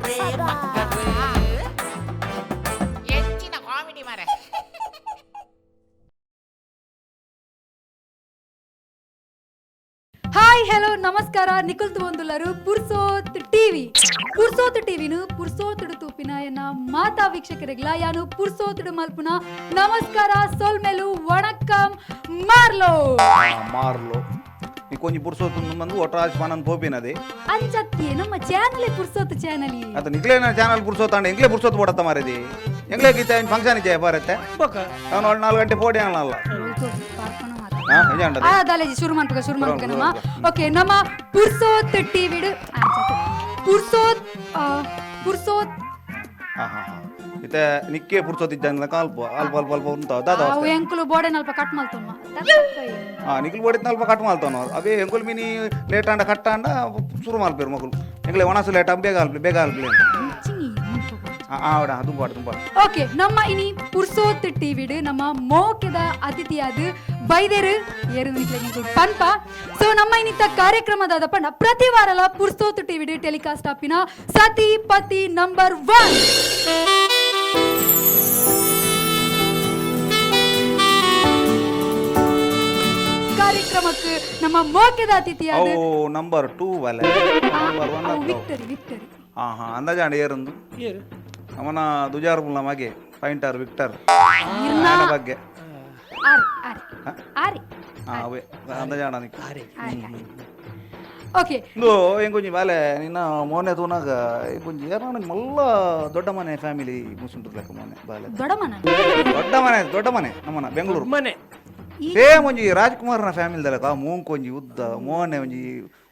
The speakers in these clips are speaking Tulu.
ಮಕ್ಕಳು ಹೆಚ್ಚಿನ ಕಾಮಿಡಿ ಮಾರ. ಹಾಯ್, ಹಲೋ, ನಮಸ್ಕಾರ. ನಿಖಿಲ್ ತುವಂದುಲ್ಲರು ಪುರ್ಸೋತ್ ಟಿವಿ. ಪುರ್ಸೋತ್ ಟಿವಿನು ಪುರ್ಸೋತುಡು ತೂಪಿನ ಎನ್ನ ಮಾತಾ ವೀಕ್ಷಕರಿಗ್ಲ ಯಾನು ಪುರ್ಸೋತುಡು ಮಲ್ಪುನ ನಮಸ್ಕಾರ, ಸೊಲ್ಮೆಲು, ವಣಕ್ಕಂ, ಮಾರ್ಲೋ. ಮಾರ್ಲು ನೀ ಕೊಂಚ ಪುರ್ಸೋತು ಬಂದು ಒಟ್ರಾಜ್ ಪಾನನ್ ಪೋಪಿನದೆ. ಅಂಚತ್ತಿ ನಮ್ಮ ಚಾನಲ್ ಪುರ್ಸೋತ್ ಚಾನಲ್. ಅತ ನಿಕ್ಲೇನ ಚಾನಲ್ ಪುರ್ಸೋತಾಂಡ ಎಂಗ್ಲೇ ಪುರ್ಸೋತ್ ಪೋಡತ್ತ ಮಾರಿದಿ. ಎಂಗ್ಲೇ ಗೀತ ಫಂಕ್ಷನ್ ಇಜ್ಜೆ ಬಾರತ್ತೆ. ಅವನು 4 ಗಂಟೆ ಪೋಡಿ ಅಲ್ಲ. ಹಾ, ನಿಜ. ದಾಲೇಜಿ ಶುರು ಮಾಡ್ಬೇಕ, ಶುರು ಮಾಡ್ಬೇಕ ನಮ್ಮ. ಓಕೆ, ನಮ್ಮ ಪುರ್ಸೋತ್ ಟಿವಿಡು ಪುರ್ಸೋತ್ ಪುರ್ಸೋತ್. ಹಾ ಹಾ ಹಾ ಇತ್ತೆ ನಿಕ್ಕೆ ಪುರ್ಸೋತ್ ಇದ್ದಂಗ್ಲ ಕಾಲ್ಪ ಅಲ್ಪ ಅಲ್ಪ ಅಲ್ಪ ಉಂತ ದಾದ. ಅವು ಎಂಕುಲು ಬೋಡೆ ಅಲ್ಪ ಕಟ್ ಮಲ್ತೊಮ್ಮ. ಹಾ, ನಿಕ್ಲು ಬೋಡಿತ್ ಅಲ್ಪ ಕಟ್ ಮಾಲ್ತಾನ. ಅವೇ ಎಂಕುಲು ಮಿನಿ ಲೇಟ್ ಆಂಡ ಕಟ್ಟ ಆಂಡ ಶುರು ಮಾಲ್ಪೇರು ಮಕ್ಕಳು. ಎಂಗ್ಲೇ ಒಣಸು ಲೇಟ್ ಬೇಗ ಅಲ್ಪ ಬೇಗ ಅಲ್ಪ. ಆವಡ ದುಂಬಾಡು ದುಂಬಾಡು. ಓಕೆ, ನಮ್ಮ ಇನಿ ಪುರ್ಸೋತ್ ಟಿವಿಡು ನಮ್ಮ ಮೋಕೆದ ಅತಿಥಿಯಾದ ಬೈದೇರು ಏರು ನಿಕ್ಲೆಗ್ ಪನ್ಪ. ಸೊ ನಮ್ಮ ಇನ್ನಿತ್ತ ಕಾರ್ಯಕ್ರಮದಾದ ಪಂಡ ಪ್ರತಿ ವಾರಲ ಪುರ್ಸೋತ್ ಟಿವಿಡು ಟೆಲಿಕಾಸ್ಟ್ ಆಪಿನ ಸತಿ ಪತಿ ನಂಬರ್ 1 ಕಾರ್ಯಕ್ರಮಕ್ಕೆ ನಮ್ಮ ಮೋಕೆದ ಅತಿಥಿಯಾದ ಅವು ನಂಬರ್ 2 ವಲೆ number 1. Victory, victory. ಹಾ ಹಾ, ಅಂದಾಜಾಂಡ ಏರಂದು ಅವನ ದುಜಾರ್ಪುಲ್ಲ ಮಗೆ ಪಾಯಿಂಟರ್ ವಿಕ್ಟರ್ ಇರ್ನ ಆಯನ ಬಗ್ಗೆ. ಆರಿ ಆರಿ ಆರಿ. ಹಾ, ಅವೇ ಅಂದಾಜಾಂಡ ನಿಕ್. ಆರಿ. ಓಕೆ. ಇಂದು ಎಂಕೊಂಜಿ ಬಾಲೆ ನಿನ್ನ ಮೋನೆ ತೂನಾಗ ಎಂಕೊಂಜಿ ಯಾರೋ ಮಲ್ಲ ದೊಡ್ಡ ಮನೆ ಫ್ಯಾಮಿಲಿ ಮುಸುಂಟು ಲೆಕ್ಕ ಮೋನೆ ಬಾಲೆ. ದೊಡಮನ. ದೊಡ್ಡ ಮನೆ, ದೊಡ್ಡ ಮನೆ ನಮ್ಮನ ಬೆಂಗಳೂರು. ಮನೆ. ಸೇಮ್ ಒಂಜಿ ರಾಜ್ಕುಮಾರ್ನ ಫ್ಯಾಮಿಲಿ ದಲಕ. ಮೂಂಕೊಂಜಿ ಉದ್ದ, ಮೋನೆ ಒಂಜಿ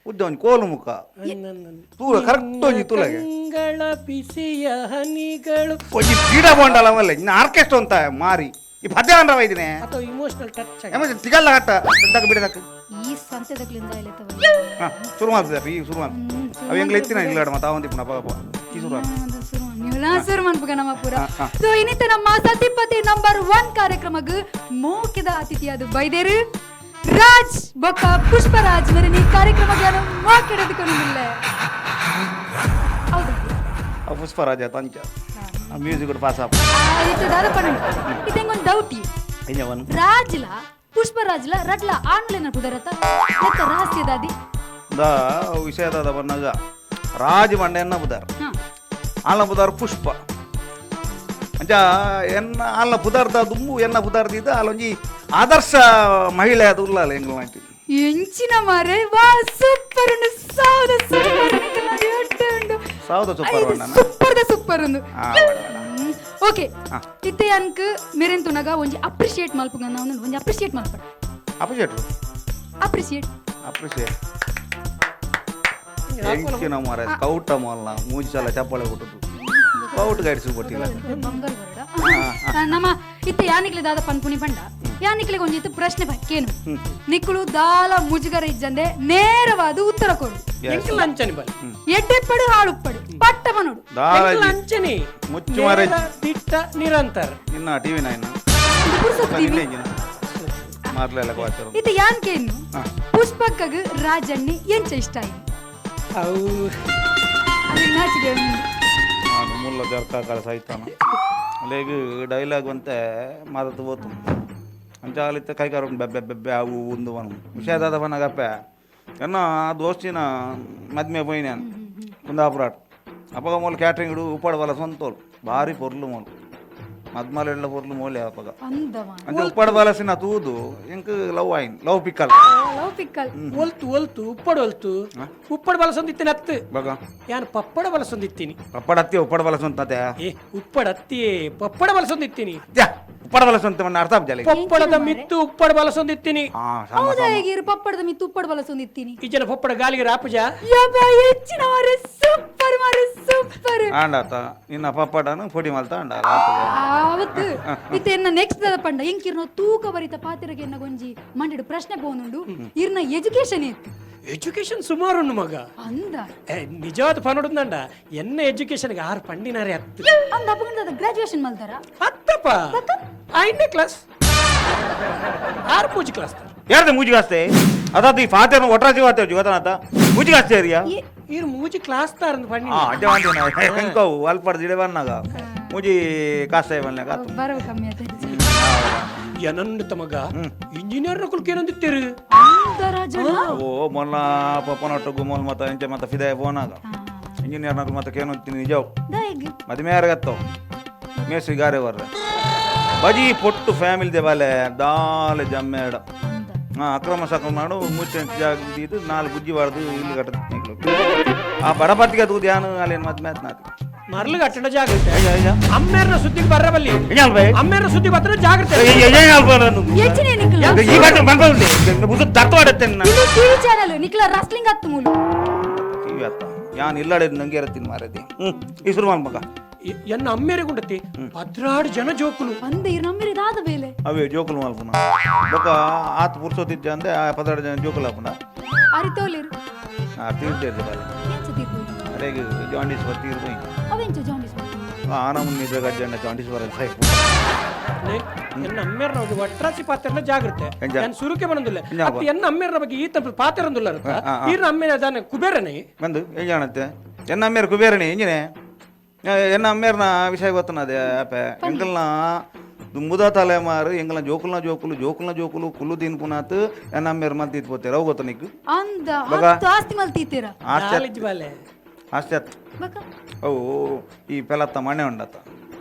ಉದ್ದ, ಒಂಜಿ ಕೋಲು ಮುಖ ತೂಲ ಕರೆಕ್ಟ್ ಒಂಜಿ ತೂಲಗೆ. ಕಂಗಳ ಬಿಸಿಯ ಹನಿಗಳು. ಒಂಜಿ ಪೀಡ ಬೋಂಡಲ ಮಲ್ಲೆ ಇನ್ನು ಆರ್ಕೆಸ್ಟ್ರಾ ಅಂತ ಮಾರಿ ಈ ಪದ್ಯ ಅಂದ್ರ ಇದ್ದೀನಿ. ಅಥವಾ ಇಮೋಷನಲ್ ಟಚ್. ಎಮೋಷನ್ ತಿಗಲ್ಲ ಕಟ್ಟ ದಕ್ಕ ಬಿಡದಕ್ಕ. ಈ ಸಂತೆದಕ್ಲಿಂದ ಎಲೆತವ. ಹಾ, ಶುರು ಮಾಡ್ತದೆ ಈ ಶುರು ಮಾಡ್. ಅವ ಎಂಗ್ಲ ಇತ್ತಿನ ಇಲ್ಲ ಮತ್ತೆ ಅವಂತಿ ಪುನಃ ಪಾಪ ಈ ಶುರು ಮಾಡ್. ಶುರು ಮನ್ಪುಗ ನಮ್ಮ ಪೂರ. ಸೊ ಇನ್ನಿತ ನಮ್ಮ ಸತಿಪತಿ ನಂಬರ್ 1 ಕಾರ್ಯಕ್ರಮಗ್ ಮೋಕೆದ ಅತಿಥಿಯಾದ ಬೈದೇರು ರಾಜ್ ಬೊಕ್ಕ ಪುಷ್ಪರಾಜ್ ಮರಿನಿ ಕಾರ್ಯಕ್ರಮಕ್ಕೆ ನಾನು ಮಾಕೆಡೆದುಕೊಂಡಿಲ್ಲ. ಹೌದಾ? ಆ ಪುಷ್ಪರಾಜ ತಂಚ ಆ music pass app. ಇತ್ತು ದಾದ ಪಣ್ಣು ಇದೆಂಗೊಂದು ಡೌಟಿ. ಎಂಜವನ್. ರಾಜ್ಲ ಪುಷ್ಪರಾಜ್ಲ ರಡ್ಲ ಆನ್ಲೈನ್ ಪುದರತ ಲೆಕ್ಕ ರಹಸ್ಯದಾದಿ. The ವಿಷಯದ ಬನ್ನಾಗ ರಾಜ್ ಮಂಡ ಎನ್ನ ಬುದಾರ್. ಆಲ್ನ ಬುದಾರ್ ಪುಷ್ಪ ಅಂಚ ಎನ್ನ ಆಲ್ನ ಪುದಾರ್ದ ದುಂಬು ಎನ್ನ ಪುದಾರ್ದಿದ್ದ ಅಲ್ಲೊಂಜಿ ಆದರ್ಶ ಮಹಿಳೆ ಅದು ಉಳ್ಳಾಲ ಎಂಗ್ಲ ಮಾಹಿತಿ. ಎಂಚಿನ ಮಾರೆ, ವಾ, ಸೂಪರ್ ಉಂಡು, ಸಾವ್ದ ಸೂಪರ್ ಉಂಡು. ಸಾವ್ದ ಸೂಪರ್ ಉಂಡನ? ಸೂಪರ್ the super ಉಂಡು. ಆ, ಬೇಡ, ಬೇಡ. ಓಕೆ, ಇತ್ತೆ ಅನ್ಕ್ ಮೆರೆನ್ ತುನಗ ಒಂಜಿ ಅಪ್ರಿಶಿಯೇಟ್ ಮಲ್ಪುಗ ಒಂದು ಒಂಜಿ ಅಪ್ರಿಶಿಯೇಟ್ ಮಲ್ಪ. Appreciate. Appreciate. Appreciate ಎಂಕಿನ ಮಾರೆ, ಸ್ಕೌಟ್ ಮಲ್ಲ ಮೂಜಿ ಸಲ ಚಪ್ಪಾಳೆ ಕೊಟ್ಟದ್ದು ಸ್ಕೌಟ್ ಗೈಡ್ಸ್ ಕೊಟ್ಟಿಲ್ಲ. ಬಂಗಾರ ಬರಡ. ನಮ್ಮ ಇತ್ತೆ ಯಾನಿಕ್ಲೆ ದಾದ ಪನ್ಪುನಿ ಪಂಡ ಯಾನಿಕ್ಲೆ ಒಂಜಿ ಇತ್ತು ಪ್ರಶ್ನೆ ಕೇನು ನಿಕ್ಕುಳು ದಾಲ ಮುಜುಗರ ಇಜ್ಜಂದೆ ನೇರವಾದ ಉತ್ತರ ಕೊಡು. ಎಂಕಲ್ ಅಂಚನಿ ಬಲ್. ಎಡ್ಡೆಪ್ಪಡು ಹಾಳುಪ್ಪಡು ಪಟ್ಟ ಬನೋಡು. ಎಂಕಲ್ ಅಂಚನಿ. ಮುಚ್ಚು ಮಾರೆ. ನೇರ, ದಿಟ್ಟ, ನಿರಂತರ. ನಿನ್ನ ಟಿವಿ ನೈನ್. ಇದು ಪುರ್ಸೊತ್ತು TV. ಮಾರ್ಲೆಲ್ಲ ವಾಚರು. ಇತ್ತೆ ಯಾನ್ಕೇನು ಪುಷ್ಪಕ್ಕಗ್ ರಾಜಣ್ಣೆ ಎಂಚ ಇಷ್ಟ ಆಯ್ತು? ಅವು ಅದು ನಾಚಿಕೆ ಉಂಡು. ಅದು ಮುಲ್ಲ ಜರ್ಕ ಕಳಸ ಆಯ್ತಾನ ಅಲ್ಲೇಗ ಡೈಲಾಗ್ ಅಂತೆ ಮಾದತ್ತು ಹೋತು ಅಂಚ ಆಲಿತ್ತ ಕೈಕಾರ ಬೆಬ್ಬೆ ಬೆಬ್ಬೆ ಅವು ಒಂದು ವನು ವಿಷಯದಾದ ಬನ್ನಾಗಪ್ಪ ಎನ್ನ ದೋಸ್ತಿನ ಮದ್ಮೆ ಪೋಯಿ ನಾನು ಕುಂದಾಪುರ. ಅಪ್ಪಗ ಮೂಲ ಕ್ಯಾಟ್ರಿಂಗ್ ಇಡು ಉಪ್ಪಾಡ ಬಲ ಸ್ವಂತೋಲು ಭಾರಿ ಪೊರ್ಲು ಮೋಲು ಮದ್ಮಲ ಎಳ್ಳ ಪೊರ್ಲು ಮೋಲೆ ಅಪ್ಪಗ. ಅಂದವ. ಅಂಚ ಉಪ್ಪಾಡ ಬಾಲಸಿನ ತೂದು ಎಂಕ್ ಲವ್ ಆಯ್ನ್ love pickle. Love pickle. ಒಲ್ತು ಒಲ್ತು ಉಪ್ಪಡು ಒಲ್ತು ಉಪ್ಪಡು ಬಲಸೊಂದಿತ್ತೀನಿ ಅತ್ತು. ಬಗ. ಯಾನು ಪಪ್ಪಡ ಬಲಸೊಂದಿತ್ತೀನಿ. ಪಪ್ಪಡ ಅತ್ತಿ ಉಪ್ಪಾಡ ಬಲಸೊಂತತೆ. ಏ, ಉಪ್ಪಡ ಅತ್ತಿಯೇ ಪಪ್ಪಡ ಬಲಸೊಂದಿತ್ತೀನಿ. ಉಪ್ಪಾಡ ಬಲಸೊಂತ ಮನ್ನ ಅರ್ಥ ಆಗ್ಜಾಲಿ. ಪಪ್ಪಡದ ಮಿತ್ತು ಉಪ್ಪಡ ಬಲಸೊಂದಿತ್ತೀನಿ. ಹಾ, ಸಾಮ. ಹೌದಾ, ಹೇಗಿರು ಪಪ್ಪಡದ ಮಿತ್ತು ಉಪ್ಪಡ ಬಲಸೊಂದಿತ್ತೀನಿ. ಈ ಜನ ಪಪ್ಪಡ ಗಾಲಿಗೆ ರಾಪುಜ. ಯಬ್ಬ, ಹೆಚ್ಚಿನ ಮಾರೆ, ಸೂಪರ್ ಮಾರೆ, ಸೂಪರ್. ಆಂಡಾತ ನಿನ್ನ ಪಪ್ಪಡನು ಪೊಡಿ ಮಲ್ತ ಅಂಡ. ಆವತ್ತು ಇತ್ತೆ ಎನ್ನ ನೆಕ್ಸ್ಟ್ ದಾದ ಪಂಡ ಎಂಕಿರ್ನ ತೂಕ ಬರಿತ ಪಾತಿರಗೆ ಎನ್ನ ಗೊಂಜಿ ಮಂಡೆಡು ಪ್ರಶ್ನೆ ಪೋನುಂಡು, ಇರ್ನ ಎಜುಕೇಶನ್ ಇತ್ತು. ಎಜುಕೇಶನ್ ಸುಮಾರು ಉಂಡು ಮಗ. ಅಂದ. ಏ, ನಿಜವಾದ ಪನೊಡುಂದಂಡ ಎನ್ನ ಎಜುಕೇಶನ್ಗೆ ಆರು ಪಂಡಿನಾರೆ ಹತ್ತು. ಅಂದ ಅಪ್ಪಗಂದ ಗ್ರಾಜುಯೇಷನ್ ಮಲ್ತಾರ? ಹತ್ತಪ್ಪ, ಐದನೇ ಕ್ಲಾಸ್ ಆರು ಪೂಜೆ ಕ್ಲಾಸ್. ಯಾರ್ದು ಮೂಜಿಗಾಸ್ತೆ ಅದಾದ ಈ ಫಾತೇನ ಒಟ್ರಾಜಿ ವಾತೆ ಗೊತ್ತಾನತ ಮೂಜಿಗಾಸ್ತೆ ಏರಿಯಾ. ಏ. ಈರ್ ಮೂಜಿ ಕ್ಲಾಸ್ ತಾರಂದು ಪಣ್ಣಿ. ಅಂಚ ಮಾಡ್ತೀನಿ ಎಂಕವು ಅಲ್ಪಡ್ದು ಇಡೆ ಬನ್ನಾಗ ಮೂಜಿ ಕಾಸಾಯ ಬನ್ಲಾಗ ಆತು. ಬರವು ಕಮ್ಮಿ ಆತ. ಏನಂದ ತಮಗ ಇಂಜಿನಿಯರ್ ನಕುಲ್ ಕೇನಂದಿತ್ತೇರು. ಅಂದ ರಾಜಣ್ಣ. ಓ ಮೊಲ್ಲ ಪಪ್ಪನೊಟ್ಟುಗು ಮೊಲ್ ಮತ್ತ ಎಂಚ ಮತ್ತ ಫಿದಾಯ ಫೋನಾಗ ಇಂಜಿನಿಯರ್ ನಕುಲ್ ಮತ್ತ ಕೇನಂತೀನಿ ನಿಜವು. ದಾಯೆಗ್? ಮದುವೆ ಯಾರಿಗತ್ತೋ ಮೇಸ್ರಿ ಗಾರೆ ಬರ್ರ ಬಜಿ ಪೊಟ್ಟು ಫ್ಯಾಮಿಲಿ they ಬಾಲೆ ದಾಲೆ ಜಮ್ಮೇಡ. ಅಂದ. ಅಕ್ರಮ ಸಕ್ರಮ ಮಾಡು ಮುಚ್ಚೆ ಜಾಗ ಇದು ನಾಲ್ಕು ಬುಜ್ಜಿ ಬಾರ್ದು ಇಲ್ಲಿ ಕಟ್ಟದ ಆ ಬಡಪತ್ತಿಗೆ ಅದು ಧ್ಯಾನ ಅಲ್ಲೇನು ಮದ್ವೆ ಆತ್ ನಾತಿ. ಮರ್ಲು ಕಟ್ಟಡ ಜಾಗ್ರತೆ. ಅಯ್ಯ ಅಯ್ಯ. ಅಮ್ಮೇರ್ನ ಸುದ್ದಿಗೆ ಬರ್ರಬಲ್ಲಿ. ಬೈ. ಅಮ್ಮೇರ್ನ ಸುದ್ದಿ ಬತ್ರ ಜಾಗ್ರತೆ. ಹೆಚ್ಚಿನ ನಿಕ್ಲ. ಈ ಬಾಟ ಬಂದ್ಬಿಡಿ ಮುದ್ದು ತತ್ವಾಡತ್ತೆ. ಇದು ಟಿವಿ ಚಾನೆಲ್ ನಿಕ್ಲ ರಸ್ಲಿಂಗ್ ಹತ್ತು ಮೂಲು. ಟಿವಿ ಅತ್ತ ಯಾನ್ ಇಲ್ಲಾಡೆ ನಂಗೆ ಇರತ್ತೀನಿ ಮಾರದಿ. ಇಸ್ರು ಮಾಲ್ ಮಗ. ಎನ್ನ ಅಮ್ಮೇರಿಗುಂಡತಿ 12 ಜನ ಜೋಕುಲು. ಅಂದ ಇರ್ ನಮ್ಮಿರಿದಾದ ಬೇಲೆ. ಅವೇ ಜೋಕುಲು ಮಲ್ಪುನ ಬೊಕ ಆತ್ ಪುರ್ಸೋತಿದ್ದೆ ಅಂದೆ ಆ 12 ಜನ ಜೋಕುಲು ಹಾಪುನ. ಅರಿತೋಲಿರು. ಆ ತೀರ್ತೆ ಬಾಲೆ. ಎಂಚ ತೀರ್ಪು? ಅರೆಗ್ ಜಾಂಡೀಸ್ ಬರ್ ತೀರ್ಪು. ಅವೆಂಚ ಜಾಂಡೀಸ್ ಬರ್ತೀನಿ? ಆನ ಮುನ್ನಿದ್ರೆ ಗಜ್ಜಂಡ ಜಾಂಡೀಸ್ ಬರ ಸಾಯ್ಪು. ಎನ್ನ ಅಮ್ಮೇರ್ನ ಬಗ್ಗೆ ಒಟ್ರಾಸಿ ಪಾತ್ರನ ಜಾಗ್ರತೆ. ಎಂಜ? ಎನ್ ಸುರುಕೆ ಬರಂದಿಲ್ಲ. ಎಂಜ ಅತ್ತ ಎನ್ನ ಅಮ್ಮೇರ್ನ ಬಗ್ಗೆ ಈ ತಪ್ಪ ಪಾತ್ರ ಈರ್ನ ಅಮ್ಮೇನ ದಾನೆ ಕುಬೇರನೇ. ಬಂದು ಎಂಜಾಣತ್ತೆ ಎನ್ನ ಅಮ್ಮೇರ್ ಕುಬೇರಣಿ ಎಂಜಿನೆ ಎನ್ನ ಅಮ್ಮೇರ್ನ ವಿಷಯ ಗೊತ್ತನದೆ ಅಪ್ಪೆ ಎಂಕಲ್ನ ದುಂಬುದ ತಲೆಮಾರು ಎಂಕಲ್ನ ಜೋಕುಲ್ನ ಜೋಕುಲು ಜೋಕುಲ್ನ ಜೋಕುಲು ಕುಲ್ಲು ತಿನ್ಪುನಾತ್ ಎನ್ನ ಅಮ್ಮೇರ್ ಮಲ್ತಿತ್ ಪೋತೇರ ಅವು ಗೊತ್ತ ನಿಕ್ಕು. ಅಂದ. ಬಗ. ಹತ್ತು ಆಸ್ತಿ ಮಲ್ತೀತೀರ. ಆಸ್ತಿ ನಾಲೆಜ್ ಬಾಲೆ. ಆಸ್ತಿ ಅತ್. ಬಕ. ಅವು ಈ ಪೆಲತ್ತ ಮಣೆ ಉಂಡತ್ತ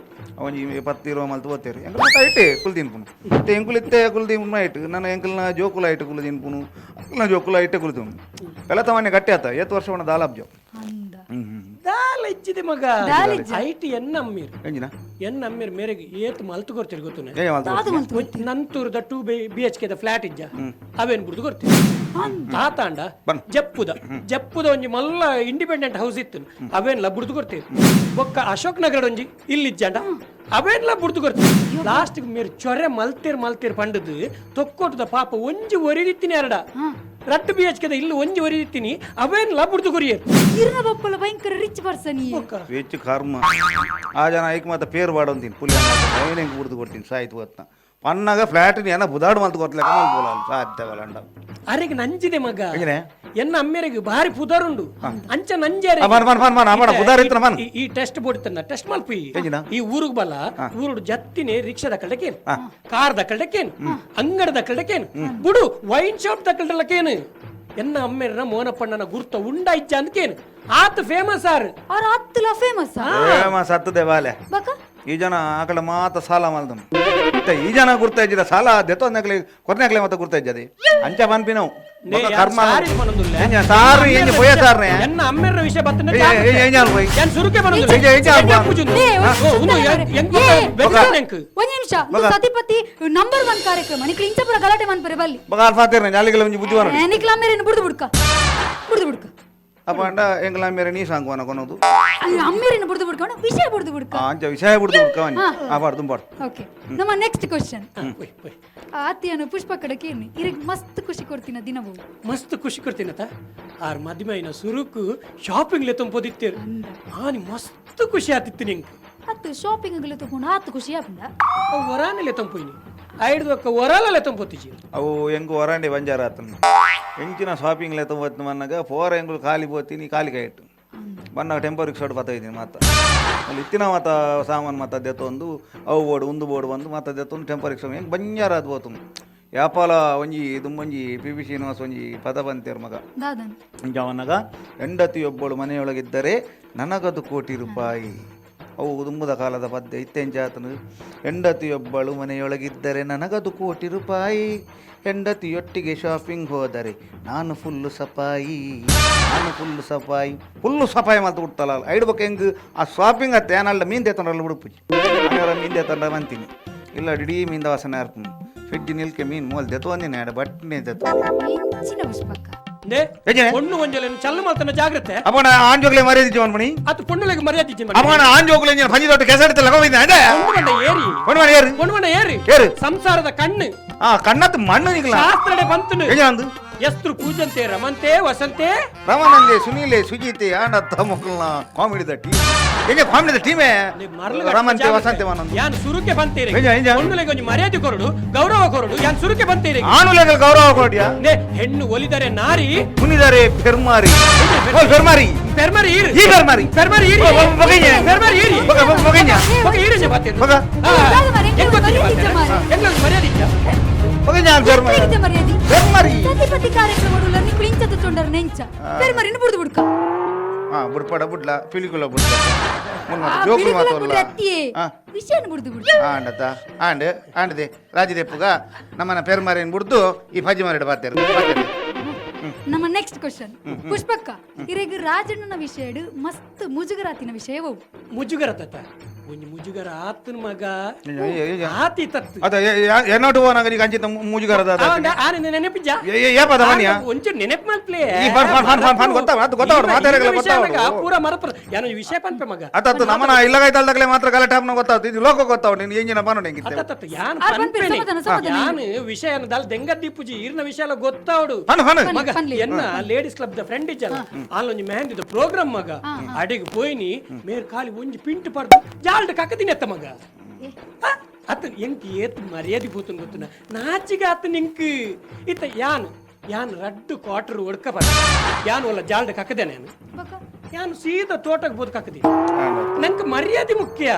ಒಂಜಿ ಪತ್ತು ಇರುವ ಮಲ್ತು ಪೋತೇರಿ ಎಂಕಲ್ ಮತ್ತ ಐಟೆ ಕುಲ್ ತಿನ್ಪುನು ಮತ್ತೆ ಎಂಕುಲು ಇತ್ತೆ ಕುಲ್ ತಿನ್ಪುನು ಐಟ್ ನನ್ನ ಎಂಕಲ್ನ ಜೋಕುಲ ಐಟು ಕುಲ್ಲು ತಿನ್ಪುನು ಅಂಕಲ್ನ ಜೋಕುಲ ಐಟೆ ಕುಲ್ ತಿನ್ಪುನು ಪೆಲತ್ತ ಮನೆ ಗಟ್ಟಿ ಆತ ಏತ್ ವರ್ಷ ಉಂಡ ದಾಲಾಬ್ಜೋ. ಅಂದ. ಹ್ಮ್ ಹ್ಮ್. ದಾಲ ಇಜ್ಜಿದೆ ಮಗ. ದಾಲ ಇಜ್ಜ. ಐಟ್ ಎನ್ನ ಅಮ್ಮೀರ್. ಎಂಜಿನ? ಎನ್ನ ಅಮ್ಮೀರ್ ಮೇರೆಗೆ ಏತ್ ಮಲ್ತು ಕೊರ್ತೀರಿ ಗೊತ್ತುನೆ? ಏ ಮಲ್ತು. ದಾದ ಮಲ್ತು ಗೊತ್ತಿ. ನಂತೂರದ 2 B H K the flat ಇಜ್ಜ ಅವೇನ್ ಬಿಡ್ದು ಕೊರ್ತೀರಿ ತಾತಾಂಡ. ಬನ್. ಜಪ್ಪುದ ಜಪ್ಪುದ ಒಂಜಿ ಮಲ್ಲ ಇಂಡಿಪೆಂಡೆಂಟ್ ಹೌಸ್ ಇತ್ತು ಅವೇನ್ಲ ಬುಡ್ದು ಕೊರ್ತೀರಿ. ಬೊಕ್ಕ ಅಶೋಕ್ ನಗರ ಒಂಜಿ ಇಲ್ಲಿ ಇಜ್ಜಾಂಡ ಅವೇನ್ಲ ಬುಡ್ದು ಕೊರ್ತೀರಿ. ಲಾಸ್ಟ್ ಮೇರ್ ಚೊರೆ ಮಲ್ತೇರ್ ಮಲ್ತೇರ್ ಪಂಡದು ತೊಕ್ಕೋಟದ ಪಾಪ ಒಂಜಿ ಒರಿದಿತ್ತೀನಿ ಎರಡ ರಟ್ಟು B H K the ಇಲ್ಲಿ ಒಂಜಿ ಒರಿದಿತ್ತೀನಿ ಅವೇನ್ಲ ಬುಡ್ದು ಕೊರಿಯರ್. ಇರ್ನ ಬಪ್ಪಲ ಭಯಂಕರ ರಿಚ್ ಪರ್ಸನ್ ಈ. ಬೊಕ್ಕ. ವೆಚ್ಚ ಕರ್ಮ ಆ ಜನ ಐಕ್ ಮಾತ ಪೇರು ಬಾಡೊಂತೀನಿ ಪುಲಿ ಏನು ಹೆಂಗೆ ಬುಡ್ದು ಕೊಡ್ತೀನಿ ಸಾಯ್ತು ಗೊತ್ತ ಪನ್ನಾಗ ಫ್ಲಾಟ್ ಏನ ಬುದಾಡು ಮಲ್ತು ಕೊತ್ತಲೆಕ್ಕ ಮಲ್ಪೋಲ ಸಾಧ್ಯ ಅರೆಗೆ ನಂಜಿದೆ ಮಗ. ಎಂಜಿನೆ? ಎನ್ನ ಅಮ್ಮೇರಿಗೆ ಭಾರಿ ಪುದರುಂಡು ಅಂಚ ನಂಜಾರೆ. ಆ, ಬನ್, ಬನ್, ಬನ್, ಬನ್, ಆ, ಬನ್, ಪುದಾರ್ ಇತ್ತನ, ಬನ್. ಈ ಟೆಸ್ಟ್ ಬೋಡಿತನ ಟೆಸ್ಟ್ ಮಲ್ಪು ಈ. ಎಂಜಿನ? ಈ ಊರುಗ್ ಬಲ ಊರುಡು ಜತ್ತಿನೇ ರಿಕ್ಷಾ ದಕ್ಕಲ್ಡಕೇನು ಕಾರ್ ದಕ್ಕಲ್ಡಕೇನು ಅಂಗಡಿ ದಕ್ಕಲ್ಡಕೇನು ಬುಡು ವೈನ್ ಶಾಪ್ ದಕ್ಕಲ್ಡಲಕೇನು ಎನ್ನ ಅಮ್ಮೇರ್ನ ಮೋನಪ್ಪಣ್ಣನ ಗುರ್ತ ಉಂಡ ಇಜ್ಜ ಅಂದ್ಕೇನು ಆತ ಫೇಮಸ್ ಆರ್. ಅವ್ರ ಹತ್ತುಲ ಫೇಮಸ್. ಏಮ ಸತ್ತದೆ ಬಾಲೆ. ಬಕ. ಈ ಜನ ಆಕಡೆ ಮಾತ ಸಾಲ ಮಲ್ದನು ಇತ್ತ ಈ ಜನ ಗುರ್ತ ಇಜ್ಜಿದ ಸಾಲ ದೆತ್ತೊಂದಕ್ಲೆ ಕೊರ್ನೆಕ್ಲೆ ಮತ್ತೆ ಗುರ್ತ ಇಜ್ಜದೆ ಅಂಚ ಪನ್ಪಿನವು ಬೊಕ ಕರ್ಮ. ಎಂಜ ಸಾರು ಎಂಜ ಪೊಯ್ಯ ಸಾರ್ನೆ. ಎನ್ನ ಅಮ್ಮೇರ್ನ ವಿಷಯ ಬತ್ತನ. ಏ, ಏ, ಏ, ಎಂಜ ಅಲ್ಪೋಯ್? ಎನ್ ಸುರುಕೆ ಬನೊಂದುಲ್ಲ. ಏ, ಏ, ಎಂಜ ಅಲ್ಪೋಯ್? ಪೂಜುಂದು. ಏ, ಓ, ಉಂದು ಎಂಕ್ ಏ, ಬೆಚ್ಚ ಎಂಕ್. ಒಂದ್ ನಿಮಿಷ ಒಂದು ಸತಿಪತಿ ನಂಬರ್ 1 ಕಾರ್ಯಕ್ರಮ ನಿಕ್ಲ ಇಂಚಪುರ ಗಲಾಟೆ ಮನ್ಪರೆ ಬಲ್ಲಿ. ಬೊಕ ಅಲ್ಪ ಆತೇರ್ನೆ ಅಲ್ಲಿಗೆಲ್ಲ ಒಂಜಿ ಬುದ್ಧಿವಾನ. ನಿಕ್ಲ ಅಮ್ಮೇರಿನ ಬುಡ್ದು ಬುಡ್ಕ ಬುಡ್ದು ಬುಡ್ಕ. ಅಪ್ಪ ಅಂಡ ಎಂಕಲ ಅಮ್ಮೇರೆ ನೀ ಸಾಂಗುವನ ಕೊನೋದು. ಅಲ್ಲಿ ಅಮ್ಮೇರಿನ ಬುಡ್ದು ಬುಡ್ಕೊಂಡು ವಿಷಯ ಬುಡ್ದು ಬುಡ್ಕ. ಆ, ಅಂಚ ವಿಷಯ ಬುಡ್ದು ಬುಡ್ಕ ಒಂಜಿ. ಆ ಪಾಡು ದುಂಬಾಡು. ಓಕೆ ನಮ್ಮ ನೆಕ್ಸ್ಟ್ ಕ್ವಶನ್. ಪೊಯ್, ಪೊಯ್. ಆತಿಯನ್ನು ಪುಷ್ಪ ಕಡಕ್ಕೆ ಇರಗ್ ಮಸ್ತ್ ಖುಷಿ ಕೊಡ್ತೀನ ದಿನವೂ. ಮಸ್ತ್ ಖುಷಿ ಕೊಡ್ತೀನತ ಆರ್ ಮದ್ಮೆಯಿನ ಸುರುಕು ಶಾಪಿಂಗ್ ಲೆ ತಂಪೋದಿತ್ತೇರು ಆನಿ ಮಸ್ತ್ ಖುಷಿ ಆತಿತ್ತು ನಿಂಕ್. ಅತ್ತು ಶಾಪಿಂಗ್ ಅಗಲ ತಗೊಂಡು ಆತು ಖುಷಿ ಆಪುಂಡ. ಅವು ವರಾನಲೆ ತಂಪೋಯ್ನಿ ಐಡ್ದು ಒಕ್ಕ ವರಾಲಲೆ ತಂಪೋತಿಜಿ. ಅವು ಎಂಕು ವರಾಂಡಿ ಬಂಜಾರ ಆತನ ಎಂಚಿನ ಶಾಪಿಂಗ್ ಲೆ ತೊಂಬತ್ತು ಮನ್ನಾಗ ಪೋರ ಎಂಗುಲು ಖಾಲಿ ಪೋತೀನಿ ಖಾಲಿ ಕೈ ಇಟ್ಟು ಬನ್ನಾಗ ಟೆಂಪೋ ರಿಕ್ಷಾಡ್ ಪತ್ತ ಇದ್ದೀನಿ ಮಾತ ಅಲ್ಲಿ ಇತ್ತಿನ ಮಾತ ಸಾಮಾನು ಮಾತ ದೆತ್ತೊಂದು ಅವು ಬೋರ್ಡ್ ಒಂದು ಬೋರ್ಡ್ ಬಂದು ಮಾತ ದೆತ್ತೊಂದು ಟೆಂಪೋ ರಿಕ್ಷಾ ಹೆಂಗೆ ಬಂಜಾರ ಅದು ಬೋತು ಯಾಪಾಲ ಒಂಜಿ ದುಂಬೊಂಜಿ ಪಿ ಬಿ ಶ್ರೀನಿವಾಸ್ ಒಂಜಿ ಪದ ಬಂತೇರ್ ಮಗ. ದಾದನ್? ಅವನಾಗ ಹೆಂಡತಿಯೊಬ್ಬಳು ಮನೆಯೊಳಗಿದ್ದರೆ ನನಗದು ಕೋಟಿ ರೂಪಾಯಿ. ಅವು ದುಂಬುದ ಕಾಲದ ಪದ್ಯ ಇತ್ತೆಂಚಾತನು ಹೆಂಡತಿಯೊಬ್ಬಳು ಮನೆಯೊಳಗಿದ್ದರೆ ನನಗದು ಕೋಟಿ ರೂಪಾಯಿ ಹೆಂಡತಿಯೊಟ್ಟಿಗೆ ಶಾಪಿಂಗ್ ಹೋದರೆ ನಾನು ಫುಲ್ಲು ಸಪಾಯಿ ನಾನು ಫುಲ್ಲು ಸಪಾಯಿ ಫುಲ್ಲು ಸಪಾಯಿ ಮಾತು ಬಿಡ್ತಲ್ಲ ಐಡ್ಬೇಕು ಹೆಂಗ್ ಆ ಶಾಪಿಂಗ್ ಅತ್ತೆ ಏನಲ್ಲ ಮೀನ್ ದೇತಂಡ್ರಲ್ಲ ಉಡುಪುಜಿ ಆಮೇಲೆ ಮೀನ್ ದೇತಂಡ್ರ ಅಂತೀನಿ ಇಲ್ಲ ಇಡೀ ಮೀನ್ದ ವಾಸನೆ ಅರ್ಪುನು ಫ್ರಿಡ್ಜ್ ನಿಲ್ಕೆ ಮೀನ್ ಮೋಲ್ ದೆತ್ತೊಂದಿನ ಎಡ ಬಟ್ನೆ ದೆತ್ತೊ. ಎಂಚಿನ ಪುಷ್ಪಕ್ಕ? ನೇ ಎಂಜಿನೆ? ಪೊಣ್ಣು ಒಂಜಲೆ ಚಲ್ಲು ಮಲ್ತನ ಜಾಗ್ರತೆ. ಅಪ್ಪಣ ಆಂಜೋಗ್ಲೆ ಮರ್ಯಾದೆ ಜೀವನ್ ಮಣಿ. ಅತ್ತು ಪೊಣ್ಣುಲೆಗ್ ಮರ್ಯಾದೆ ಇಜ್ಜಿ ಮಗ. ಅಪ್ಪಣ ಆಂಜೋಗ್ಲೆ ಇಂಜಿನ ಪಂಜಿ ದೊಡ್ಡ ಕೆಸಡಿತ ಲಗವಿದ್ದ ಅದೇ. ಪೊಣ್ಣು ಬಂಡ ಏರಿ. ಪೊಣ್ಣು ಬಂಡ ಏರು. ಪೊಣ್ಣು ಬಂಡ ಏರಿ. ಏರು. ಸಂಸಾರದ ಕಣ್ಣು. ಆ ಕಣ್ಣತ್ತು ಮಣ್ಣು ನಿಕ್ಲ. ಶಾಸ್ತ್ರಡೆ ಬಂತನು. ಎಂಜಿನ ಅಂದು? ಎಸ್ತ್ರು ಪೂಜಂತೆ ರಮಂತೆ ವಸಂತೆ ರಮಾನಂದೆ ಸುನೀಲೆ ಸುಜೀತೆ ಆಂಡತ್ತ ಮಕ್ಕಳನ್ನ ಕಾಮಿಡಿದ ಟೀಮ್ ಎಂಜ ಕಾಮಿಡಿದ ಟೀಮೇ ರಮಂತೆ ವಸಂತೆ ಮಾನಂದು ಯಾನ್ ಸುರುಕೆ ಬಂತೀರಿ ಎಂಜ, ಎಂಜ? ಒಂದುಲೆಗೆ ಒಂಜಿ ಮರ್ಯಾದೆ ಕೊರಡು ಗೌರವ ಕೊರಡು ಯಾನ್ ಸುರುಕೆ ಬಂತೀರಿ ಆನುಲೆಗಳ ಗೌರವ ಕೊಡಿಯಾ ನೆ ಹೆಣ್ಣು ಒಲಿದರೆ ನಾರಿ ಮುನಿದರೆ ಫೆರ್ಮಾರಿ ಓ ಫೆರ್ಮಾರಿ ಪೆರ್ಮರಿ ಈರು ಈ ಫೆರ್ಮಾರಿ ಪೆರ್ಮರಿ ಈರಿ ಓ, ಓ, ಬೊಗೈನೆ. ಪೆರ್ಮರಿ ಈರಿ ಬೊಗ, ಬೊಗ, ಬೊಗೈನೆ. ಬೊಗ ಈರಿ ಬಾತೇರು ಬೊಗ. ದಾದ ಮಾರ್ರೆ, ಹೆಂಗ್ ಗೊತ್ತಿಲ್ಲ ಮರ್ಯಾದೆ ಇಜ್ಜ ಮಾರ್ರೆ. ಎಂಗ್ಲೊಂದು ಮರ್ಯಾದೆ ಇಜ್ಜ? ಬೊಗೈನೆ ಫೆರ್ಮಾರಿ ಎಂತ ಮರ್ಯಾದೆ ಫೆರ್ಮಾರಿ ಸತಿಪತಿ ಕಾರ್ಯಕ್ರಮ ನಿಕ್ಲು ಇಂಚದ ತೊಂಡರ್ ನೆಂಚ ಪೆರ್ಮರಿನ ಬುಡ್ದು ಬುಡ್ಕ ಹಾ ಬುಡ್ಪಡ ಬುಡ್ಲ ಪಿಲಿಕುಲ ಬುಡ್ಲ ಮುಲ್ ಆ ಮಾತು ಜೋಕುಲ್ ಬಿಳಿಗುಲ ಮಾತು ಅಲ್ಲ ಬುಡ್ರೆ ಅತ್ತಿಯೇ ಹಾ ವಿಷಯನ ಬುಡ್ದು ಬುಡ್ಕ ಆಂಡತ ಆಂಡ್ ಆಂಡದೆ ರಾಜದೇಪುಗ ನಮ್ಮನ ಪೆರ್ಮಾರಿನ ಬುಡ್ದು ಈ ಫಜಿ ಮಾರಿಡ ಬಾತೇರು ಬಾತೇರು ನಮ್ಮ ನೆಕ್ಸ್ಟ್ ಕ್ವಶನ್ ಪುಷ್ಪಕ್ಕ ಇರೆಗ್ ರಾಜಣ್ಣನ ವಿಷಯಡ್ ಮಸ್ತ್ ಮುಜುಗರಾತಿನ ವಿಷಯ ಒವು ಮುಜುಗರ ತಾತ ಒಂಜಿ ಮುಜುಗರ ಆತನ ಮಗ ಆತಿ ತತ್ತು ಅದ ಎನ್ನೋಟು ಹೋನಾಗ ಈಗ ಅಂಚಿತ ಮುಜುಗರದ ಆನೆ ನೆನಪಿಜ್ಜ ಏ ಪದ ಮನಿಯ ಒಂಚೂರು ನೆನಪು ಮಾಡ್ಪ್ಲೇ ಈ fun fun fun fun fun ಗೊತ್ತಾವ, ಅದು ಗೊತ್ತಾವ, ಮಾತಾಡಲ್ಲ ಗೊತ್ತಾವ. ಪೂರ ಮರಪ್ರ ಏನೋ ವಿಷಯ ಪನ್ಪೆ ಮಗ ಅತ್ತ ನಮ್ಮನ ಇಲ್ಲಗಾಯ್ತಲ್ದಾಗಲೇ ಮಾತ್ರ ಗಲಾಟೆ ಹಾಪ್ನ ಗೊತ್ತಾಗ್ತದೆ ಇದು ಲೋಕ ಗೊತ್ತಾವ ನೀನು ಎಂಜಿನ ಬಾನು ಹೆಂಗಿತ್ತೆ ಅತ್ತತ್ತ ಯಾನ್ ಆ ಪನ್ಪೆ, ಪನ್ಪೆನೆ. ಸಮಾಧಾನ, ಸಮಾಧಾನ. ಯಾನ್ ವಿಷಯ ದಾಲ್ ದೆಂಗ ದೀಪುಜಿ ಈರ್ನ ವಿಷಯ ಎಲ್ಲ ಗೊತ್ತಾವಡು ಫನ್ ಫನ್ ಮಗ ಪನ್ಲೆ. ಎನ್ನ ಲೇಡೀಸ್ ಕ್ಲಬ್ the friend ಇಜ್ಜಲ್ಲ ಅಲ್ಲೊಂಜಿ ಮೆಹಂದಿದ ಪ್ರೋಗ್ರಾಮ್ ಮಗ ಅಡಿಗೆ ಪೋಯಿನಿ ಮೇರ್ ಖಾಲಿ ಒಂಜಿ ಪಿಂಟ್ ಪಡ್ದು ಜಾಲ್ಡ್ ಕಕ್ಕದಿನ ಎತ್ತ ಮಗ ಆ, ಅತ್ತ ಎಂಕ್ ಏತ್ ಮರ್ಯಾದೆ ಪೋತುನ್ ಗೊತ್ತುನ ನಾಚಿಗೆ ಆತ ನಿಂಕ್ ಇತ್ತ ಯಾನ್ ಯಾನ್ ರಡ್ಡು ಕ್ವಾರ್ಟರ್ ಒಡ್ಕ ಬರ ಯಾನ್ ಒಲ್ಲ ಜಾಲ್ಡ್ ಕಕ್ಕದೆ ನಾನು ಬೊಕ ಯಾನ್ ಸೀದಾ ತೋಟಕ್ಕೆ ಬೋದು ಕಕ್ಕದಿ ನಂಗೆ ಮರ್ಯಾದೆ ಮುಖ್ಯ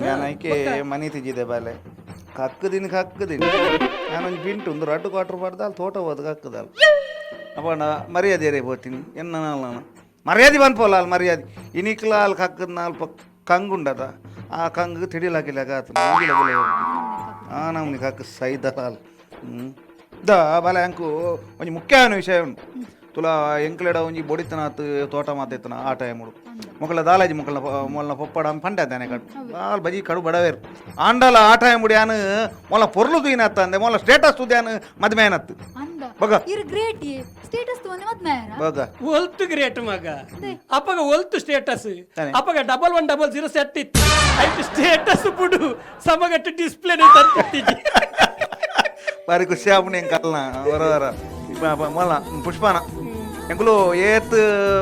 ನಾನು ಐಕೆ ಮನಿ ತಿಂಜಿದೆ ಬಾಲೆ ಕಕ್ಕದಿನ ಕಕ್ಕದಿನ ನಾನೊಂದು ಪಿಂಟು ಒಂದು ರಡ್ಡು ಕ್ವಾರ್ಟರ್ ಪಡ್ದ ಅಲ್ಲಿ ತೋಟ ಹೋದ ಕಕ್ಕದಲ್ಲ ಅಪ್ಪ ನಾ ಮರ್ಯಾದೆ ರೇ ಪೋತೀನಿ ಎನ್ನ ನಾನು ಮರ್ಯಾದೆ ಬಂದ್ಪೋಲ್ಲ ಅಲ್ಲಿ ಮರ್ಯಾದೆ ಇನಿಕ್ಲ ಅಲ್ಲಿ ಕಕ್ಕದ ನಾಲ್ಪ ಕಂಗುಂಡದ ಆ ಕಂಗ್ ತಿಡಿಲಾಕಿಲ್ಲ ಆತ ಆ ನಮ್ನಿ ಕಕ್ಕ ಸೈದಲ್ಲ ಅಲ್ಲಿ ಹ್ಞೂ the ಬಾಲೆ ಅಂಕು ಒಂಜಿ ಮುಖ್ಯವಾದ ವಿಷಯ ಉಂಟು ತುಲಾ ಎಂಕ್ಲೆಡ ಒಂಜಿ ಬೊಡಿತನಾತ್ ತೋಟ ಮಾತೈತನ ಆ ಟೈಮ್ ಮೊಕ್ಕಳ ದಾಲಾಜಿ ಮೊಕ್ಕಳ ಮೊಲ್ಲ ಪೊಪ್ಪಡ ಪಂಡ ತಾನೆ ಕಡು ಆಲ್ ಬಜಿ ಕಡು ಬಡವೇರು ಆಂಡಲ ಆ ಟೈಮ್ ಯಾನು ಮೊಲ್ಲ ಪೊರ್ಲು ತೂಯಿನತ್ತ ಅಂದೆ ಮೊಲ್ಲ ಸ್ಟೇಟಸ್ ತುದ್ಯಾನು ಮದ್ಮೆ ಏನತ್ತು ಅಂದ ಬೊಗ. ಇರ್ ಗ್ರೇಟ್ ಸ್ಟೇಟಸ್ ತಗೊಂಡೆ ಮತ್ ಮೇರ ಬಗ ಒಲ್ತು ಗ್ರೇಟ್ ಮಗ ಅಪ್ಪಗ ಒಲ್ತು ಸ್ಟೇಟಸ್ ತಾನೆ. ಅಪ್ಪಗ 1100 ಸೆಟ್ ಇತ್ತು ಐಟ್ ಸ್ಟೇಟಸ್ ಬುಡು ಸಮಗಟ್ಟು ಡಿಸ್ಪ್ಲೇ ತಂತಿತ್ತೀಜಿ ಬಾರಿ ಖುಷಿ ಆಪುಂಡು ಎಂಕ್ ಅಲ್ನ ವರ ವರ ಮೊಲ್ಲ ಪುಷ್ಪಾನ ಎಂಕುಲು ಏತ್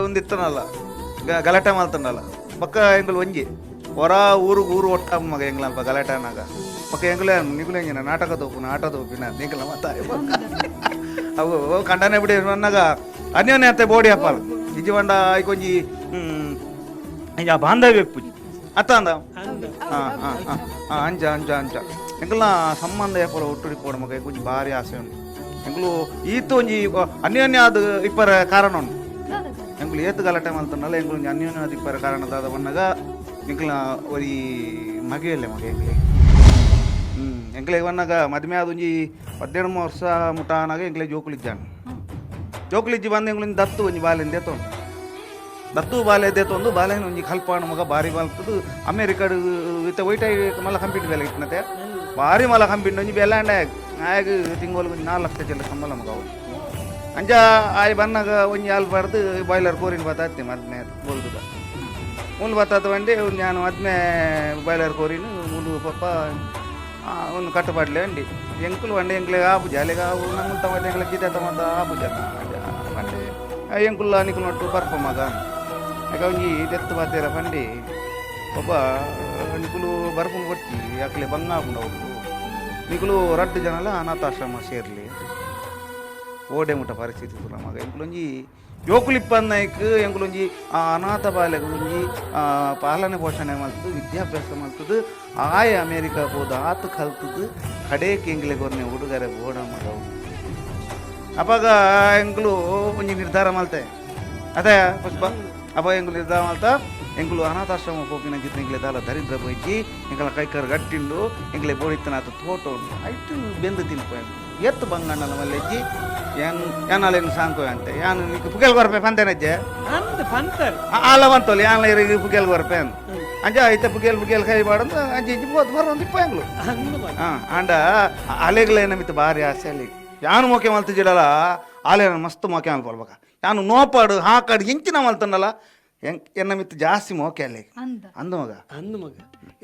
ಒಂದಿತ್ತನಲ್ಲ ಗಲಾಟೆ ಮಲ್ತಂಡಲ್ಲ ಬೊಕ್ಕ ಎಂಕುಲು ಒಂಜಿ ಹೊರ ಊರುಗ್ ಊರು ಒಟ್ಟ ಮಗ ಎಂಗ್ಲಲ್ಪ ಗಲಾಟೆ ಅನ್ನಾಗ ಬೊಕ್ಕ ಎಂಕುಲೆ ನಿಕುಲು ಎಂಜಿನ ನಾಟಕ ತೋಪುನ ಆಟ ತೋಪಿನ ಎಂಕಲ ಮತ್ತ ಅವು ಕಂಡನೆ ಬಿಡಿ ಅನ್ನಾಗ ಅನ್ಯೋನ್ಯ ಅತ್ತೆ ಬೋಡಿ ಅಪ್ಪ ನಿಜ ಬಂಡ ಐಕೊಂಜಿ ಇಂಜ ಬಾಂಧವ್ಯ ಇಪ್ಪುಜಿ ಅತ್ತ ಅಂದ ಹಾ ಹಾ ಹಾ ಹಾ ಅಂಚ ಅಂಚ ಅಂಚ ಎಂಕಲ್ನ ಸಂಬಂಧ ಏಪಲ ಒಟ್ಟುಡಿ ಪೋಡ ಮಗ ಒಂಜಿ ಭಾರಿ ಆಸೆ ಉಂಟು ಎಂಕುಲು ಈತ ಒಂಜಿ ಅನ್ಯೋನ್ಯ ಅದು ಇಪ್ಪರ ಕಾರಣ ಉಂಟು ಎಂಕುಲು ಏತ್ ಗಲಾಟೆ ಮಲ್ತಂಡಲ್ಲ ಎಂಕುಲು ಒಂಜಿ ಅನ್ಯೋನ್ಯ ಆದ್ ಇಪ್ಪರ ಕಾರಣ ದಾದ ಬನ್ನಗ ಎಂಕಲ್ನ ಒರಿ ಮಗೆಯಲ್ಲೇ ಮಗ ಎಂಕ್ಲೆ ಎಂಕ್ಲೆ ಬನ್ನಗ ಮದ್ಮೆ ಆದ ಒಂಜಿ 17 ವರ್ಷ ಮುಟ ಆನಾಗ ಎಂಕ್ಲೆ ಜೋಕುಲಿಜ್ಜಾನ ಜೋಕುಲಿಜ್ಜಿ ಬಂದು ಎಂಕುಲು ಒಂಜಿ ದತ್ತು ಒಂಜಿ ಬಾಲೆಂದು ದೇತೊಂಡು ದತ್ತು ಬಾಲೆ ದೇತೊಂದು ಬಾಲೆನ ಒಂಜಿ ಕಲ್ಪಾಣ ಮಗ ಬಾರಿ ಬಾಲ್ತದು ಅಮೇರಿಕಾಡು ಇತ್ತ ವೈಟ್ ಮಲ್ಲ ಕಂಪ್ಯೂಟರ್ ಬೇಲೆ ಇತ್ತನತೆ ಬಾರಿ ಮಲ್ಲ ಕಂಪ್ಯೂಟರ್ ಒಂಜಿ ಬೆಲೆ ಅಂಡ ಆಯಾಗ ತಿಂಗಳು ಒಂಜಿ 4 ಲಕ್ಷ ಚಿಲ್ಲರೆ ಸಂಬಳ ಮಗ ಅವು ಅಂಚ ಆಯ್ ಬನ್ನಾಗ ಒಂಜಿ ಆಲ್ ಬಾರ್ದು ಬಾಯ್ಲರ್ ಕೋರಿನ ಬಾತ ಮದ್ಮೆ ಬೋಲ್ದುದ ಮೂಲು ಬತ್ತಾತ ಬಂಡಿ ನಾನು ಮದ್ಮೆ ಬಾಯ್ಲರ್ ಕೋರಿನ ಮೂಲು ಪಪ್ಪ ಒಂದು ಕಟ್ಟುಪಾಡ್ಲೆ ಅಂಡಿ ಎಂಕುಲು వండి ಎಂಕ್ಲೆ ಆಪುಜ ಅಲ್ಲಿಗೆ ಆವು ನಮ್ಮ ತಮ್ಮ ಎಂಕ್ಲೆ ಗೀತೆ ತಮ್ಮದ ಆಪುಜ ಬಂಡೆ ಎಂಕುಲ್ಲ ನಿಕುಲು ನೊಟ್ಟು ಬರ್ಪ ಮಗ ಯಾಕ ಒಂಜಿ ದೆತ್ತು ಬಾತೇರ ಪಂಡಿ ಒಬ್ಬ ನಿಕುಲು ಬರ್ಪುಂಡು ಕೊಟ್ಟಿ ಅಕ್ಲೆ ಬಂಗ ಆಪುಂಡು ಅವ್ರು ನಿಕುಲು ರಡ್ಡು ಜನಲ ಅನಾಥಾಶ್ರಮ ಸೇರ್ಲಿ ಓಡೆ ಮುಟ್ಟ ಪರಿಸ್ಥಿತಿ ತುಲ ಮಗ ಎಂಕುಲೊಂಜಿ ಜೋಕುಲಿಪ್ಪನ್ನೈಕ್ ಎಂಕುಲೊಂಜಿ ಆ ಅನಾಥ ಬಾಲೆಗ್ ಒಂಜಿ ಪಾಲನೆ ಪೋಷಣೆ ಮಲ್ತದು ವಿದ್ಯಾಭ್ಯಾಸ ಮಲ್ತದು ಆಯ ಅಮೇರಿಕಾ ಪೋದು ಆತು ಕಲ್ತದು ಕಡೇಕ್ ಎಂಕ್ಲೆಗ್ ಒರ್ನೆ ಹುಡುಗರೆ ಬೋಡ ಮಗವು ಅಪಗ ಎಂಕುಲು ಒಂಜಿ ನಿರ್ಧಾರ ಮಲ್ತೆ ಅದೇ ಪುಷ್ಪ ಅಪ್ಪ ಎಂಕುಲು ನಿರ್ಧಾರ ಮಲ್ತ ಎಂಕುಲು ಅನಾಥಾಶ್ರಮ ಪೋಪಿನ ಜಿತ್ ಎಂಕ್ಲೆ ದಾಲ ದರಿದ್ರ ಬೈಜಿ ಎಂಕಲ ಕೈಕರ್ ಗಟ್ಟಿಂಡು ಎಂಕ್ಲೆ ಬೋಡಿತ್ತನಾತ ತೋಟ ಉಂಡು ಐಟು ಬೆಂದು ತಿನ್ಪ ಎತ್ತು ಬಂಗಣ್ಣನ ಮಲ್ಲೆಜ್ಜಿ ಯಾನ್ ಯಾನಾಲೇನು ಸಾಂಕೋ ಅಂತೆ ಯಾನು ನಿಕ್ ಪುಗೆಲ್ ಕೊರಪೆ ಪಂತೇನಜ್ಜೆ ಅಂದ್ ಪಂತರ್ ಆಲ ಬಂತೋಲಿ ಯಾನ್ಲ ಇರಿಗೆ ಪುಗೆಲ್ ಕೊರಪೆ ಅಂದ್ ಅಂಜ ಐತೆ ಪುಗೆಲ್ ಪುಗೆಲ್ ಕೈ ಬಾಡಂದು ಅಂಜ ಇಂಜಿ ಬೋದ್ ಬರೋದು ಇಪ್ಪ ಎಂಗ್ಲು ಅಂದ್ ಮಗ ಆಂಡ ಅಲೆಗ್ಲೇನ ಮಿತ್ತ ಭಾರಿ ಆಸೆ ಅಲ್ಲಿ ಯಾನು ಮೋಕೆ ಮಲ್ತಿಜಿಡಲ ಆಲೆ ಮಸ್ತ್ ಮೋಕೆ ಮಲ್ಪಲ್ಬಕ ಯಾನು ನೋಪಾಡು ಹಾಕಾಡು ಎಂಚಿನ ಮಲ್ತಂಡಲ ಎನ್ನ ಮಿತ್ತ ಜಾಸ್ತಿ ಮೋಕೆ ಅಲ್ಲಿ ಅಂದ ಅಂದ ಮಗ ಅಂದ್ ಮಗ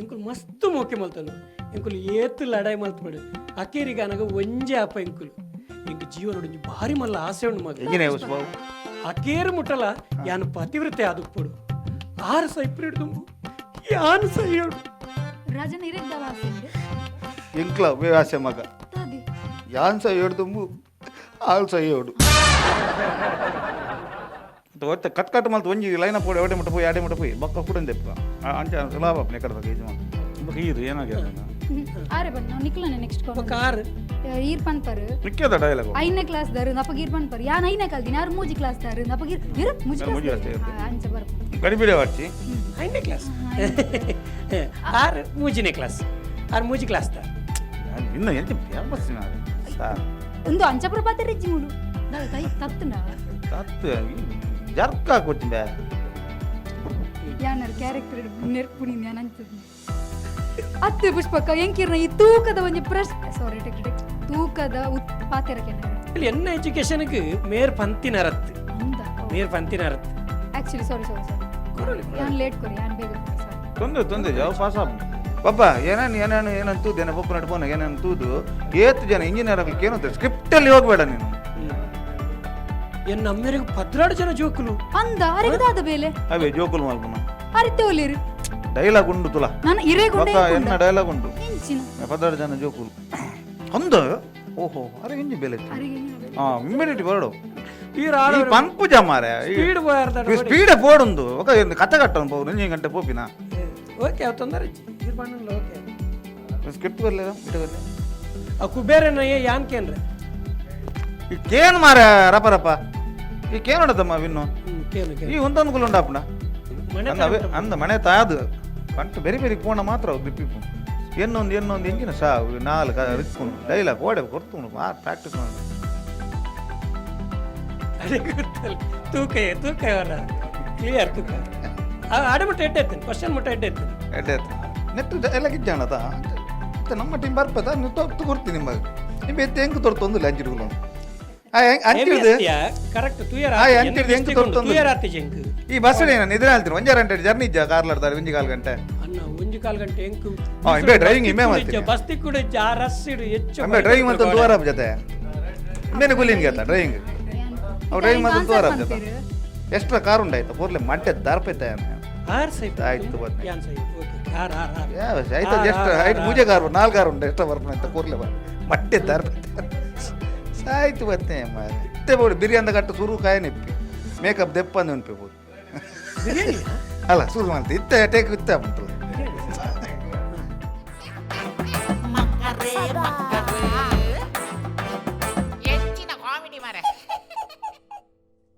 ಎಂಕುಲು ಮಸ್ತ್ ಮೋಕೆ ಮಲ್ತನು ಎಂಕುಲು ಏತ್ ಲಡಾಯಿ ಮಲ್ತ್ಬೇಡು ಅಕೇರಿಗಾನಗ ಒಂಜೆ ಅಪ್ಪ ಎಂಕುಲು ಎಂಕ್ ಜೀವನ ಒಂಜಿ ಭಾರಿ ಮಲ್ಲ ಆಸೆ ಉಂಡು ಮಗ. ಎಂಜಿನ ಬಾಬು. ಅಕೇರು ಮುಟ್ಟಲ ಯಾನು ಪತಿವ್ರತೆ ಆದುಪ್ಪಡು. ಆರು ಸೈಪ್ರಿಡ್ ದುಂಬು ಯಾನು ಸೈಯೋಡು. ರಾಜನ್ ಇರೆಗ್ದವ ಆಸೆ ಉಂಡು. ಎಂಕ್ಲ ಆಸೆ ಮಗ. ತಾದಿ. ಯಾನ್ ಸೈಯೋಡು ತುಂಬು ಆಲ್ ಸೈಯೋಡು ಒತ್ತೆ ಕಟ್ ಕಟ್ ಮಲ್ತು ಒಂಜಿ ಲೈನ್ ಪೋಡಿ ಎವಡೆ ಮುಟ್ಟ ಪೋಯಿ ಆಡೆ ಮುಟ್ಟ ಪೋಯಿ ಬೊಕ್ಕ ಕೂಡ ದೆಪ್ಪ ಅಂಚ ಸುಲಾಭ ಎಕಡೆ ಬಗ್ಗೆ ಇದು ಬೊಕ್ಕ ಈರು ಏನಾಗ್ಯದ? ಆರೆ ಬನ್ನಿ, ನಾವು ನಿಕ್ಲನೆ ನೆಕ್ಸ್ಟ್. ಬೊಕ್ಕ ಆರು ಈರ್ ಪನ್ಪರು. ನಿಕ್ಕದ ಡೈಲಾಗ್. ಐದನೇ ಕ್ಲಾಸ್ ದಾರು ನಪಗ ಈರ್ ಪನ್ಪರು, ಯಾನ್ ಐದನೇ ಕಲ್ದಿನ, ಯಾರು ಮೂಜಿ ಕ್ಲಾಸ್ ದಾರು ನಪಗ ಇರ್ ಮೂಜಿ. ಮೂಜಿ ಕ್ಲಾಸ್ class ದಾರು. ಅಂಚ ಬರ್ಪ. ಗಡಿಬಿಡಿ ವಾಡ್ಚಿ. ಐದನೇ ಕ್ಲಾಸ್ ಆರು, ಮೂಜಿನೇ ಕ್ಲಾಸ್ ಆರು, ಮೂಜಿ ಕ್ಲಾಸ್ ದಾರು. ಇನ್ನು ಎಂಚ ಫೇಮಸ್ ಸಾರ್. ಒಂದು ಅಂಚಪುರ ಪಾತ್ರ ರಿಜ್ಜಿ ಮೂಡು ದಾದ ಕೈ ತತ್ತುಂಡ. ತತ್ತು ಜರ್ಕ್ ಹಾಕೊಚ್ಚಿಂಬೆ. ಯಾನರ್ ಕ್ಯಾರೆಕ್ಟರ್ ನೆರ್ಪುನಿ ಯಾನ್ ಅಂಚದ ಅತ್ತೆ ಪುಷ್ಪಕ್ಕ ಎಂಕಿರ್ನ ಈ ತೂಕದ ಒಂಜಿ ಪ್ರಶ್ನೆ, ಸಾರಿ ಟೆಕ್ ಟೆಕ್ ತೂಕದ ಉತ್ ಪಾತೆರಕ್ಕೆ. ಇಲ್ಲಿ ಎನ್ನ ಎಜುಕೇಶನ್ಗೆ ಮೇರ್ ಪಂತಿನ ಅರತ್ತು. ಅಂದ. ಮೇರ್ ಪಂತಿನ ಅರತ್ತು. ಆಕ್ಚುಲಿ ಸಾರಿ ಸಾರಿ ಸಾರಿ. ಕೊರಲಿ. ಯಾನ್ ಲೇಟ್ ಕೊರಿ, ಯಾನ್ ಬೇಗ ಕೊರಿ, ಸಾರಿ. ತೊಂದರೆ ತೊಂದರೆ ಯಾವ ಪಾಸ್ ಆಪ್ ಪಪ್ಪ ಏನೇನು ಏನೇನು ಏನಂತ ತೂದು ಏನ ಪಪ್ಪ ನಡ್ಪೋನ ಏನೇನು ತೂದು ಏತ್ ಜನ ಇಂಜಿನಿಯರ್ ಆಗ್ಲಿಕ್ಕೆ ಏನಂತ ಸ್ಕ್ರಿಪ್ಟಲ್ಲಿ ಹೋಗ್ಬೇಡ ನೀನು. ಎನ್ನ ಅಮ್ಮೇರಿಗೆ 12 ಜನ ಜೋಕುಲು. ಅಂದ ಅರೆಗದಾದ ಬೇಲೆ. ಅವೇ ಜೋಕುಲು ಮಲ್ಪನ. ಅರಿತೆ ಒಲಿರು. ಡೈಲಾಗ್ ಉಂಡು ತುಲ. ನಾನು ಇರೇಗುಂಡೆ. ಬೊಕ್ಕ ಎನ್ನ ಡೈಲಾಗ್ ಉಂಟು. ಇಂಚಿನ. 12 ಜನ ಜೋಕುಲು ಅಂದ ಓಹೋ ಅರೆ ಇಂಜಿ ಬೆಲೆ. ಅರೆಗೆ ಇಂಜಿನ ಬೇಲೆ. ಹಾ ಇಮ್ಮಿಡಿಯೇಟ್ ಬರಡು. ಈರ್ ಈ ಪನ್ಪುಜ ಮಾರೆ. ಸ್ಪೀಡ್ ಬೋಯಾರ್ದಾಡ. ಸ್ಪೀಡ್ ಪೋಡುಂದು ఒక ಕತೆ ಕಟ್ಟನು ಪೋ ಒಂಜಿ ಗಂಟೆ ಪೋಪಿನ. ಓಕೆ, ಅವ್ ತೊಂದರೆ ಇಜ್ಜಿ. ಈರ್ ಬಣ್ಣಲ್ಲ ಓಕೆ. ಸ್ಕ್ರಿಪ್ಟ್ ಬರ್ಲಿಲ್ಲ ಇಟ ಬರ್ಲಿ. ಆ ಕುಬೇರನ ಯಾನ್ ಕೇನ್ರೆ. ಈ ಕೇನ್ ಮಾರೆ ರಪ ರಪ ಈ ಕೇನ್ ಹೊಡದಮ್ಮ ವಿನ್ನು. ಕೇನು ಕೇನು. ಈ ಒಂದೊಂದು ಕುಲ ಉಂಡಾಪುಣ. ಮನೆ. ಅಂದ ಅವೇ ಅಂದ ಮನೆ ತಾದು ಪಂಟ್ ಬೆರಿ ಬೆರಿ ಕೋಣ ಮಾತ್ರ ಅವು ಬಿಪ್ಪಿಪ್ಪು ಎನ್ನೊಂದು ಎನ್ನೊಂದು ಎಂಜಿನ ಸಾ ನಾಲ್ಕು ರಿಕ್ಪುನು ಡೈಲಾಗ್ ಓಡೆ ಕೊಡ್ತು ಮಾ ಪ್ರಾಕ್ಟೀಸ್ ಮಾಡಿ. ಅದೇ ಗೊತ್ತಲ್ಲ, ತೂಕ ತೂಕ ಅವರ ಕ್ಲಿಯರ್ ತೂಕ. ಆಡೆ ಮುಟ್ಟ ಎಡ್ಡೆ ಎತ್ತೇನೆ, ಕ್ವಶನ್ ಮುಟ್ಟ ಎಡ್ಡೆ ಎತ್ತೇನೆ. ಎಡ್ಡೆ ಆಯ್ತು ನೆಟ್ಟು ಡೈಲಾಗ್ ಇಜ್ಜಾಣದ ಮತ್ತೆ ನಮ್ಮ ಟೀಮ್ ಬರ್ಪದ ನೀವು ತೊತ್ತು ಕೊಡ್ತೀನಿ ನಿಮಗೆ ನಿಮ್ಮ ಎತ್ತೆ ಹೆಂಗೆ ತೊರ್ತೊಂದಿಲ್ಲ ಅಂಚಿಡುಗುಲು ಅಂಚಿಡ್ದು. ಕರೆಕ್ಟ್ ತುಯರ್. ಆ, ಅಂಚಿಡ್ದು ಹೆಂಗ್ ತೊರ್ತೊಂದು? ತುಯರ್ ಆತಿ ಜಂಕ್. ಈ ಬಸ್ ನಾನು ಇದ್ರೆ ಹೇಳ್ತೀನಿ ಒಂಜಾರು ಗಂಟೆ ಜರ್ನಿ ಇಜ್ಜ ಕಾರ್ಲಾಡ್ತಾರೆ ಒಂಜಿ ಕಾಲು ಗಂಟೆ. ಅಣ್ಣ ಒಂಜಿ ಕಾಲು ಗಂಟೆ ಎಂಕ್. ಆ, ಇಂಬೆ driving ಇಂಬೆ ಮಾಡ್ತೀನಿ. ಬಸ್ ತಿಕ್ಕುಡು ಇಜ್ಜ, ಆ ರಸ್ ಇಡು ಹೆಚ್ಚು. ಅಂಬೆ ಡ್ರೈವಿಂಗ್ ಅಂತ ದೂರ ಜೊತೆ ಇಂಬೇನೆ ಗುಲಿನ್ ಗೇತ ಡ್ರೈವಿಂಗ್. ಅವು ಡ್ರೈವಿಂಗ್ ಮಾತ್ರ ದೂರ ಜೊತೆ ಎಕ್ಸ್ಟ್ರಾ ಕಾರ್ ಉಂಡಾಯ್ತು ಪೋರ್ಲೆ ಮಡ್ಡೆ ದಾರ್ಪೈತ. ಆರ್ ಸೈ. ಆಯ್ತು ಬನ್ನಿ. ಯಾನ್ ಸೈ ಓಕೆ ಆರ್ ಆರ್ ಆರ್. ಯಾವ ಆಯ್ತು ಜಸ್ಟ್ ಆಯ್ತು ಮೂಜೆ ಕಾರು ನಾಲ್ಕು ಕಾರು ಉಂಟು ಎಕ್ಸ್ಟ್ರಾ ಬರ್ಪಣ ಅಂತ ಕೂರ್ಲೆ ಬಾ ಮಟ್ಟೆ ದಾರ್ಪೈತ ಆಯ್ತು ಬತ್ತೆ ಇತ್ತೆ ಬೋಡು ಬಿರಿಯಾನಿ ಕಟ್ಟು ಸುರು ಕಾಯ ನೆಪ್ಪಿ ಮೇಕಪ್ ದೆಪ್ಪಂದು ನೆನಪಿಬೋದು. ಬಿರಿಯಾನಿ. ಅಲ್ಲ ಸುರು ಮಾಡ್ತೆ ಇತ್ತೆ ಟೇಕ್ ಇತ್ತೆ ಉಂಟು. Macarena.